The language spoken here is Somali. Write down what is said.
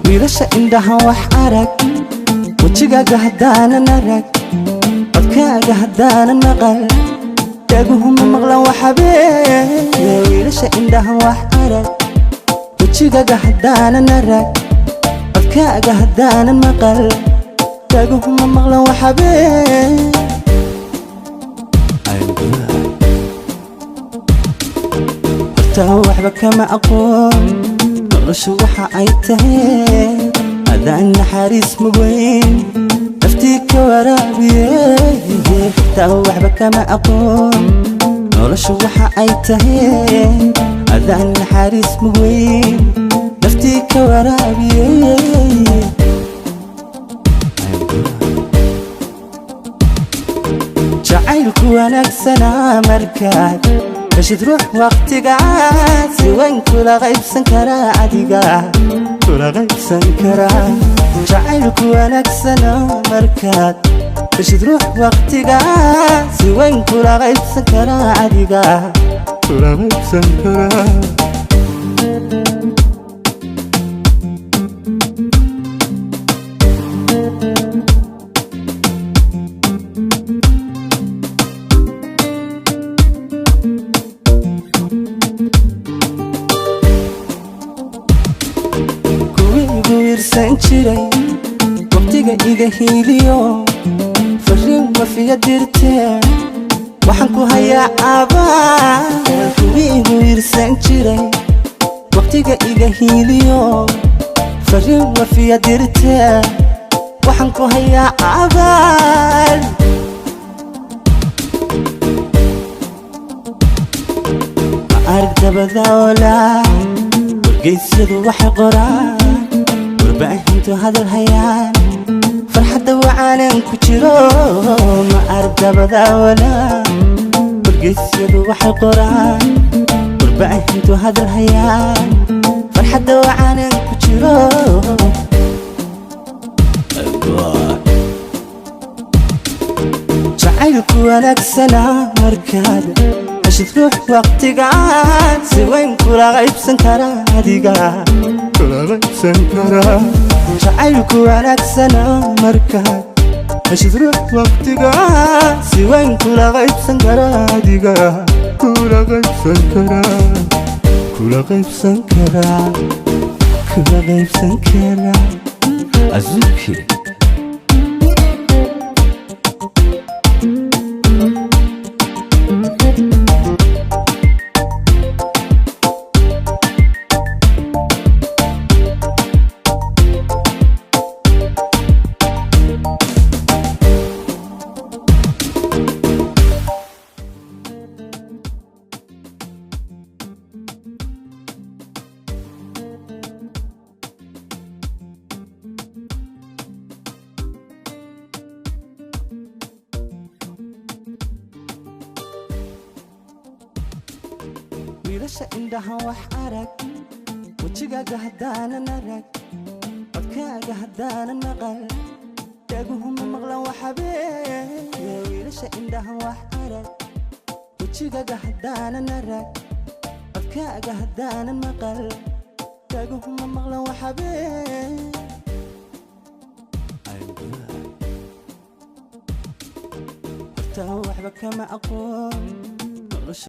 Wiilasha indhaha wax arag, wejigaaga haddaanan arag, codkaaga haddaanan maqal, dhaguhuma maqlan waxabee. Wiilasha indhaha wax arag, wejigaaga haddaanan arag, codkaaga haddaanan maqal, dhaguhuma maqlan waxabee. Horta waxba kama aqoon noloshu waxa ay tahay, adaan naxariis mugeyn naftii ka waraabiye. Horta waxba kama aqoon noloshu waxa ay tahay, adaan naxariis mugeyn naftii ka waraabiye. Jacaylku wanaagsanaa markaad heshid ruux waqtigaa si weyn kula qaybsan karaa, adiga kula qaybsan karaa. Jacaylku wanaagsanaa markaad heshid ruux waqtigaa si weyn kula qaybsan karaa, adiga kula qaybsan karaa. Kuwii igu wiirsan jiray waqtiga iga hiiliyo fariin wafiya dirtee, waxaan ku hayaa abaal. Kuwii igu wiirsan jiray waqtiga iga hiiliyo fariin wafiya dirtee, waxaan ku hayaa abaal. Ma arag dabada olaa, wargeysyadu waxay qoraan, warbaahintu hadal hayaan, farxadda wacaanan ku jiro. Ma arag dabada walaa, wargeysyadu waxay qoraan, warbaahintu hadal hayaan, farxadda wacaanan ku jiro. Jacaylku wanaagsanaa markaad heshid ruux waqtigaan si weyn kula qaybsan karaa, adiga kula qaybsan karaa. Jacaylku wanaagsanaa markaad heshid ruux waqtigaan si weyn kula qaybsan karaa, adiga kula qaybsan karaa, kula qaybsan karaa, kula qaybsan karaa. Azuki. Wiilasha indhaha wax arag, wejigaaga haddaanan arag, codkaaga haddaanan maqal, dhaguhuma maqlan waxabee. Wiilasha indhaha wax arag, wejigaaga haddaanan arag, codkaaga haddaanan maqal, dhaguhuma maqlan waxabee. Horta waxba kama aqoon.